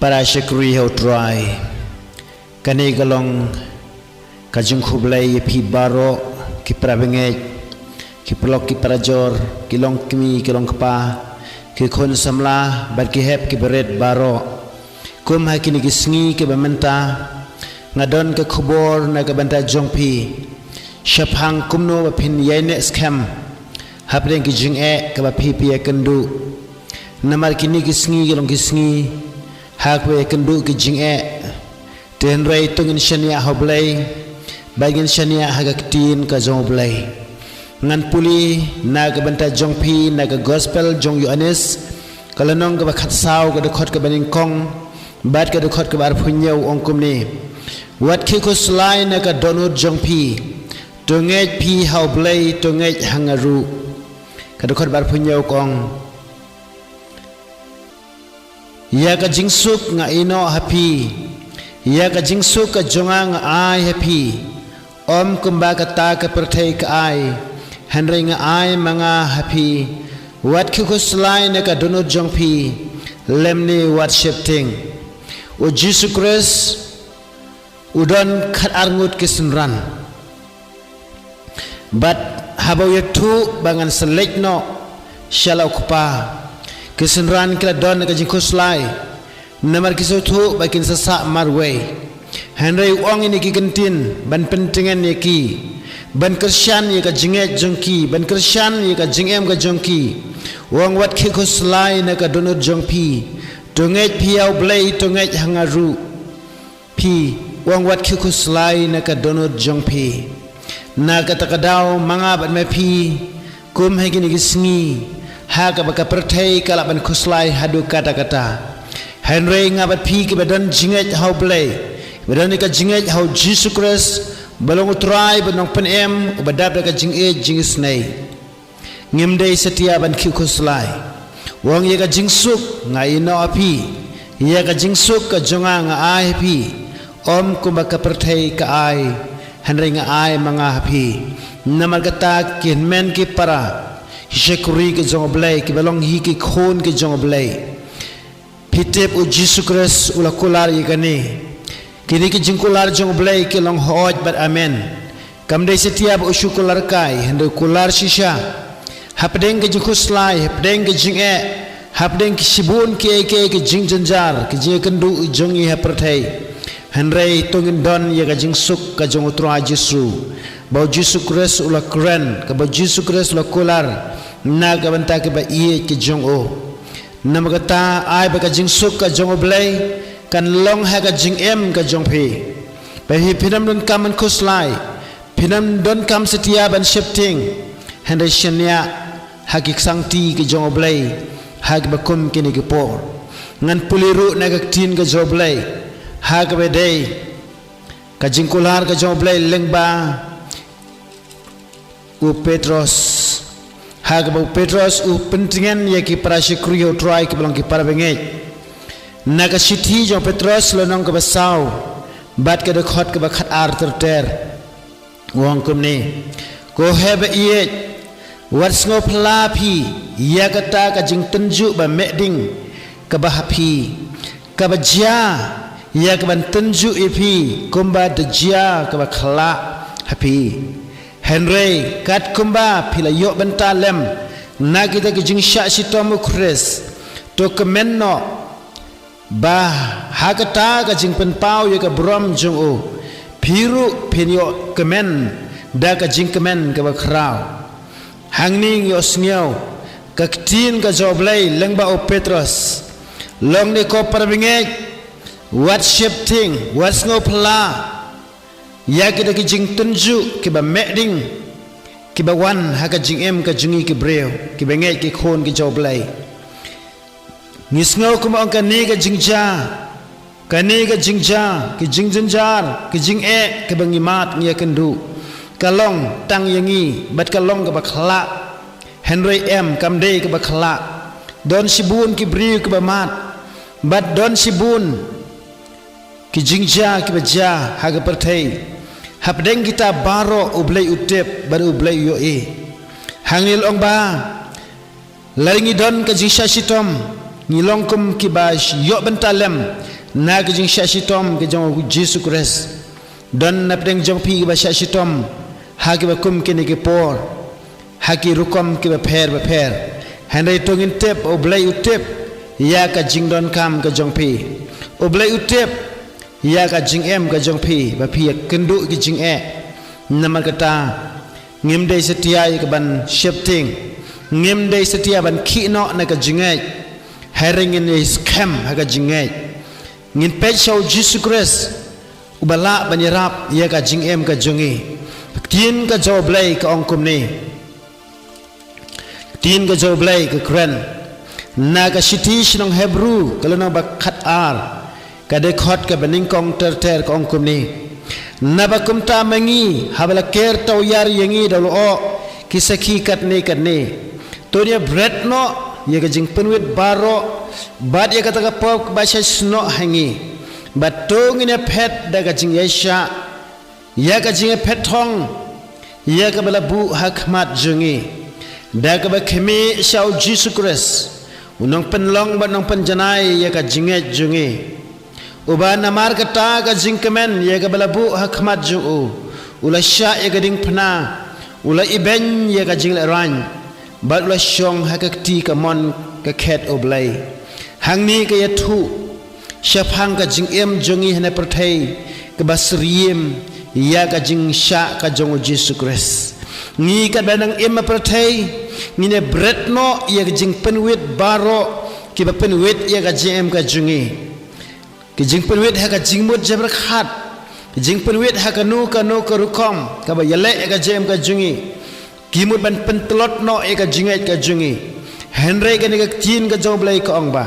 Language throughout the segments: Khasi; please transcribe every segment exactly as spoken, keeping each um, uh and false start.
Para shakri ha U Trai. Kane ka long ka jingkhublei ïa phi baroh, ki para bangeit, ki paralok ki parajor, ki long kmie ki long kpa, ki khun samla bad ki hep ki barit baroh. Kum ha kine ki sngi kiba mynta, nga don ka khubor na ka bynta jong phi shaphang kumno ba phin ïaineh skhem hapdeng ki jingeh kaba phi phi ïakynduh. Namar kine ki sngi ki long ki sngi ha kaba ïakynduh ki jingeh. Te hynrei to ngin shaniah ha U Blei bad ngin shaniah ha ka ktien ka jong U Blei. Ngan pule na ka bynta jong phi na ka Gospel jong u Ïoannis, ka lynnong kaba khatsaw, ka dkhot kaba nyngkong bad ka dkhot kaba arphew hynñiew, ong kumne: Wat khie khuslai na ka dohnud jong phi. To ngeit phi ha U Blei, to ngeit ha nga ruh. Ka dkhot ba arphew hynñiew ka ong: Ïa ka jingsuk nga ïehnoh ha phi, ïa ka jingsuk ka jong nga nga ai ha phi. Ym kumba kata ka pyrthei ka ai, hynrei nga ai ma nga ha phi. Wat khie khuslai na ka dohnud jong phi, lymne wat sheptieng. U Jisu Khrist u don khatar ngut ki synran. Bad haba u ïathuh ba ngan sa leit noh sha la u Kpa, ki synran ki la don ka jingkhuslai, namar ki sngewthuh ba kin sa sah marwei. Hynrei u ong ïa kine ki kyntien ban pyntngen ïa ki, ban kyrshan ïa ka jingngeit jong ki, ban kyrshan ïa ka jingim ka jong ki. U ong: Wat khie khuslai na ka dohnud jong phi. To ngeit phi ha U Blei, to ngeit ha nga ruh. Phi, u ong: Wat khie khuslai na ka dohnud jong phi. Na kata ka daw ma nga bad ma phi, kum ha kine ki sngi, ha kaba ka pyrthei ka lah ban khuslai haduh katta katta, hynrei nga bad phi kiba don jingngeit ha U Blei, kiba don ïa ka jingngeit ha U Jisu Khrist, ba long U Trai, ba long Nongpynim, uba dap da ka jingïeit jingisynei, ngim dei satia ban khie khuslai. U ong: Ïa ka jingsuk nga ïehnoh ha phi, ïa ka jingsuk ka jong nga nga ai ha phi. Ym kumba ka pyrthei ka ai, hynrei nga ai ma nga ha phi. Namar kata, ki hynmen ki para, ki shakri ki jong U Blei, kiba long hi ki khun ki jong U Blei, phi tip, U Jisu Khrist u la kular ïa kane. Kine ki jingkular jong U Blei ki long hooid bad amen. Kam dei satia ba u shu kular kai, hynrei u kular shisha hapdeng ka jingkhuslai, hapdeng ka jingeh, hapdeng ki shibun kiei kiei ki jingjynjar, ki jingïakynduh jong ngi ha pyrthei. Hynrei to ngin don ïa ka jingsuk ka jong U Trai Jisu, ba U Jisu Khrist u la kren, kaba U Jisu Khrist u la kular na ka bynta kiba ïeit ki jong u. Namar kata, ai ba ka jingsuk ka jong U Blei kan long ha ka jingim ka jong phi. Ba phi phin ym donkam ban khuslai, phin ym donkam satia ban sheptieng, hynrei shaniah ha ki ksangti ki jong U Blei ha kiba kum kine ki por. Ngan pule ruh na ka ktien ka jong U Blei ha kaba dei ka jingkular ka jong U Blei lyngba u Petros. Ha kaba u Petros u pyntngen ïa ki para shakri U Trai kiba long ki para bangeit, na ka shithi jong u Petros, lynnong kaba saw bad ka dkhot kaba khatar ter ter, u ong kumne: Ko heh ba ïeit, wat sngew phylla phi ïa kata ka jingtynjuh ba meh ding kaba ha phi, kaba jia ïa kaban tynjuh ïa phi kumba da jia kaba khlah ha phi. Hynrei katkumba phi la ïoh bynta lem na kita ki jingshah shitom u Khrist, to kmen noh ba ha kata ka jingpynpaw ïa ka burom jong u, phi ruh phin ïoh kmen da ka jingkmen kaba khraw. Hangne ngi ïohsngew ka ktien ka jong U Blei lyngba u Petros. Long ne ko para bangeit, wat sheptieng, wat sngew phylla ïa kita ki jingtynjuh kiba meh ding kiba wan ha ka jingim ka jong ngi ki briew kiba ngeit, ki khun ki jong U Blei. Ngi sngew kumba ong kane ka jingjia, kane ka jingjia, ki jingjynjar, ki jingeh kiba ngi mad ngi ïakynduh, ka long tang ïa ngi bad ka long kaba khlah. Hynrei em, kam dei kaba khlah. Don shibun ki briew kiba mad bad don shibun ki jingjia kiba jia ha ka pyrthei. Hapdeng kita baroh U Blei u tip bad U Blei u ïohi. Hangne la ong ba lada ngi don ka jingshah shitom, ngi long kum kiba ïoh bynta lem Na ka jingshah shitom ka jong u Jisu Khrist, don na pdeng jong phi kiba shah shitom ha kiba kum kine ki por, ha ki rukom kiba pher ba pher. Hynrei to ngin tip, U Blei u tip ïa ka jingdonkam ka jong phi. U Blei u tip ïa ka jingim ka jong phi, ba phi ïa kynduh ki jingeh. Namar kata, ngim dei satia ïa ka ban sheptieng, ngim dei satia ban khih noh na ka jingngeit. Hynrei ngin ïa skhem ha ka jingngeit. Ngin peit sha u Jisu Khrist, uba lah ban ïarap ïa ka jingim ka jong ngi. Ktien ka jong U Blei ka ong kumne. Ktien ka jong U Blei ka kren na ka shithi shnong Hebru ka lynnong ba khatar, ka dkhot kaba nyngkong ter ter, ka ong kumne: Naba kumta ma ngi, haba la ker tawiar ïa ngi da u lyoh ki sakhi katne katne, to ngin ïa bret noh ïa ka jingpynwit baroh bad ïa kata ka pop kaba shait snoh ha ngi, bad to ngin ïa phet da ka jingïaishah ïa ka jingïaphet thong ïa kaba la buh ha khmat jong ngi, da kaba khmih sha u Jisu Khrist, u nongpynlong bad nongpynjanai ïa ka jingngeit jong ngi, uba namar kata ka jingkmen ïa kaba la buh ha khmat jong u, u la shah ïa ka diengphna, u la ibeiñ ïa ka jinglehrain, bad u la shong ha ka kti kamon ka khet U Blei. Hangne ka ïathuh shaphang ka jingim jong ngi ha kane ka pyrthei kaba syriem ïa ka jingshah ka jong u Jisu Khrist. Ngi katba nang im ha pyrthei, ngin ïa bret noh ïa ka jingpynwit baroh kiba pynwit ïa ka jingim ka jong ngi. Ka jingpynwit ha ka jingmut jingpyrkhat, ka jingpynwit ha kano kano ka rukom kaba ïaleh ïa ka jingim ka jong ngi, ki mut ban pyntlot noh ïa ka jingngeit ka jong ngi. Hynrei kane ka ktien ka jong U Blei ka ong ba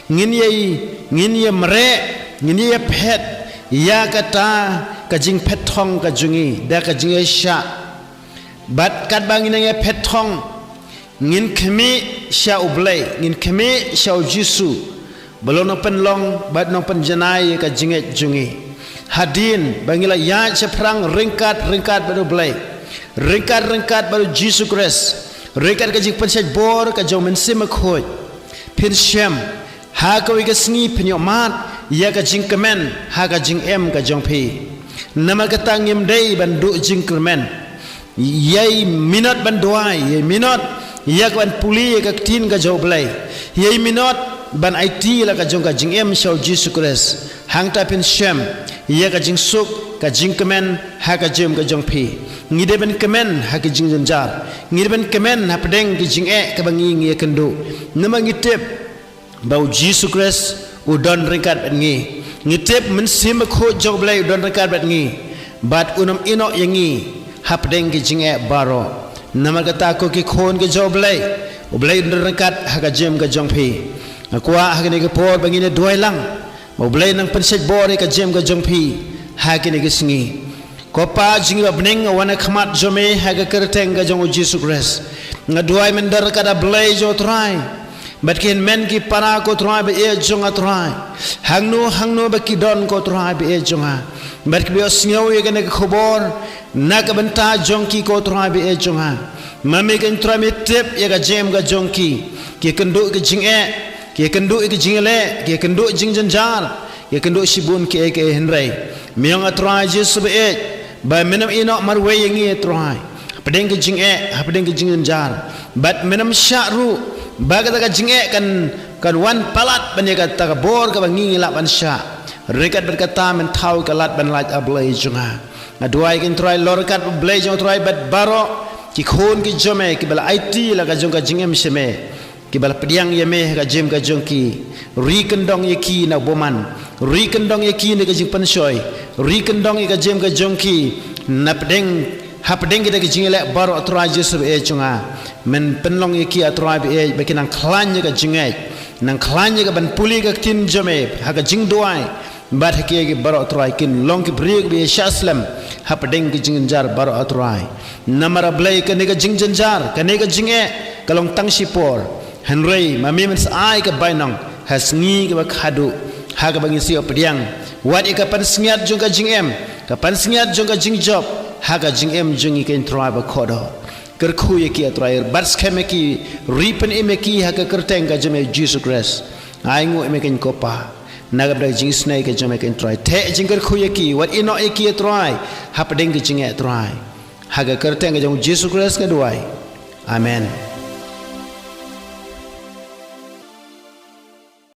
ngin ïa, ngin ïa mareh, ngin ïa phet ïa kata ka jingphet thong ka jong ngi da ka jingïaishah. Bad katba ngin nang ïa phet thong, ngin khmih sha U Blei, ngin khmih sha u Jisu, ba long nongpynlong bad nongpynjanai ïa ka jingngeit jong ngi. Hadien ba ngi la ïaid shaphrang ryngkat ryngkat bad U Blei, ryngkat ryngkat bad u Jisu Khrist, ryngkat ka jingpynshait bor ka jong u Mynsiem Bakhuid, phin shem ha kawei ka sngi phin ïohmad ïa ka jingkmen ha ka jingim ka jong phi. Namar kata ngim dei ban duh jingkyrmen. Ïai minot ban duwai, ïai minot ïa ka ban pule ïa ka ktien ka jong U Blei, ïai minot ban aiti la ka jong ka jingim sha u Jisu Khrist. Hangta phin shem ïa ka jingsuk, ka jingkmen ha ka jingim ka jong phi. Ngi dei ban kmen ha ki jingjynjar, ngi dei ban kmen hapdeng ki jingeh kaba ngi, ngi ïakynduh. Namar ngi tip ba u Jisu Khrist u don ryngkat bad ngi. Ngi tip Mynsiem Bakhuid jong U Blei u don ryngkat bad ngi, bad un ym ïehnoh ïa ngi hapdeng ki jingeh baroh. Namar kata ko ki khun ki jong U Blei, U Blei u don ryngkat ha ka jingim ka jong phi. Nga kwah ha kane ka por ba ngin ïa duwai lang, ba U Blei un nang pynshait bor ïa ka jingim ka jong phi ha kine ki sngi. Ko Pa jong ngi ba bneng, nga wan ha khmat jong me ha ka kyrteng ka jong u Jisu Khrist. Nga duwai mynta ryngkat, A Blei jong nga Trai, bad ki hynmen ki para, ko Trai ba ïeit jong nga Trai, hangno hangno ba ki don, ko Trai ba ïeit jong nga, bad kiba ïohsngew ïa kane ka khubor na ka bynta jong ki, ko Trai ba ïeit jong nga. Ma me ko Trai me tip ïa ka jingim ka jong ki. Ki ïakynduh ïa ka jingeh, ki ïakynduh ïa ka jingïaleh, ki ïakynduh ïa ka jingjynjar, ki ïakynduh shibun kiei kiei, hynrei me ong, A Trai Jisu ba ïeit, ba men ym ïehnoh marwei ïa ngi, A Trai, hapdeng ka jingeh, hapdeng ka jingjynjar, bad men ym shah ruh ba kata ka jingeh kan, kan wan palat ban ïa kata ka bor kaba ngi, ngi lah ban shah. Ryngkat bad kata men thaw ïa ka lad ban lait, A Blei jong nga. Nga duwai ko Trai, halor ryngkat, A Blei jong nga Trai, bad baroh ki khun ki jong me kiba la aiti la ka jong ka jingim sha me, kiba la pdiang ïa me ha ka jingim ka jong ki. Ri kyndong ïa ki na u bymman, ri kyndong ïa ki na ka jingpynshoi, ri kyndong ïa ka jingim ka jong ki na pdeng, hapdeng kita ki jingïaleh baroh, A Trai Jisu ba ïeit jong nga. Men pynlong ïa ki, A Trai ba ïeit, ba kin nang khlaiñ ïa ka jingngeit, nang khlaiñ ïa ka ban pule ïa ka ktien jong me ha ka jingduwai, bad ha kiei kiei baroh, A Trai, kin long ki briew kiba ïashah slem hapdeng ki jingjynjar baroh, A Trai. Namar, A Blei, kane ka jingjynjar, kane ka jingeh ka long tang shipor, hynrei ma me men sa ai ka bainong ha sngi kaba khadduh, ha kaba ngin sa ïoh pdiang wat ïa ka pansngiat jong ka jingim, ka pansngiat jong ka jingjop ha ka jingim jong ngi, ko Trai ba kordor. Kyrkhu ïa ki, A Trai, bad skhem ïa ki, ri pynim ïa ki ha ka kyrteng ka jong me, Jisu Khrist. Ai nguh ïa me, ko Pa. Na ka bynta ka jingisynei ka jong me ko Trai, theh jingkyrkhu ïa ki, wat ïehnoh ïa ki ko Trai, hapdeng ka jingeh Trai. Ha ka kyrteng ka jong u Jisu Khrist nga duwai. Amen.